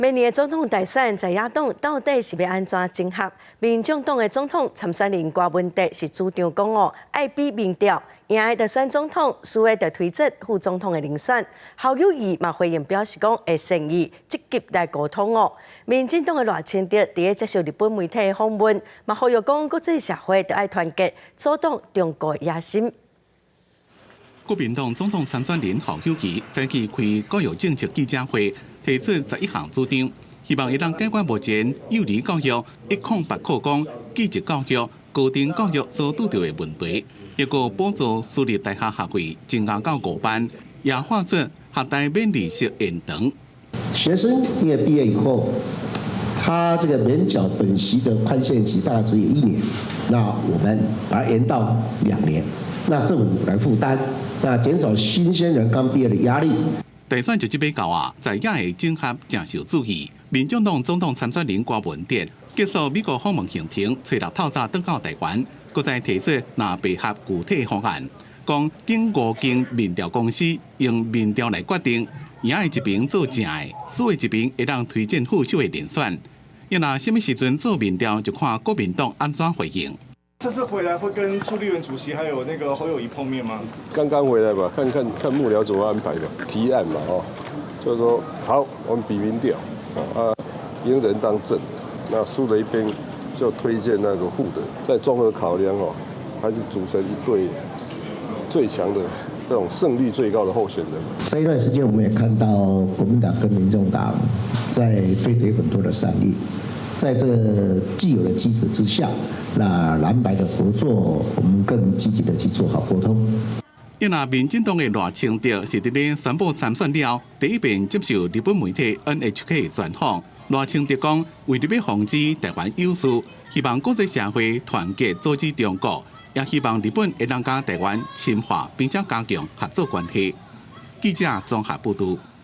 明年的總統大選，在野黨到底是欲按怎整合？民眾黨的總統參選人柯文哲是主張講哦，愛比民調，贏的就選總統，輸的就推薦副總統的人選。侯友宜嘛回應表示講，會誠意積極來溝通哦。民進黨的賴清德佇咧接受日本媒體的訪問，嘛呼籲講國際社會著愛團結，阻擋中國野心。國民黨總統參選人侯友宜早起開國育政策記者會，提出11項主張，希望會當解決目前幼兒教育一空八課綱、技職教育、高等教育所拄著的問題，抑閣補助私立大學學費增加到5萬，也劃出學貸免利息延長。學生畢業以後，他這個免繳本息的寬限期大概只有一年，那我們把它延到2年，那政府來負擔，那減少新鮮人剛畢業的壓力。大選就這欲到啊，在野的整合誠受注意。民進黨總統參選人柯文哲結束美國訪問行程，初六透早轉到台灣，閣再提出藍白合具體方案，講經五間民調公司用民調來決定，贏的一邊做正的，輸的一邊會當推薦副手的人選。伊若啥物時陣做民調，就看國民黨按怎回應。這次回來會跟朱立倫主席還有那個侯友宜碰面嗎？剛剛回來吧，看看看幕僚怎麼安排吧，提案嘛，哦，就是說好，我們比民調，啊，贏人當正，那輸的一邊就推薦那個副的，再綜合考量哦，還是組成一隊最強的這種勝率最高的候選人。這一段時間，我們也看到國民黨跟民眾黨在對壘很多的善意。在這既有的機制之下，那藍白的合作，我們更積極的去做好溝通。因為民進黨的賴清德是佇咧宣布參選了，第一遍接受日本媒體 NHK 專訪。賴清德講，為著欲防止台灣有事，希望國際社會團結阻止中國，也希望日本會當佮台灣深化並且加強合作關係。記者綜合報導。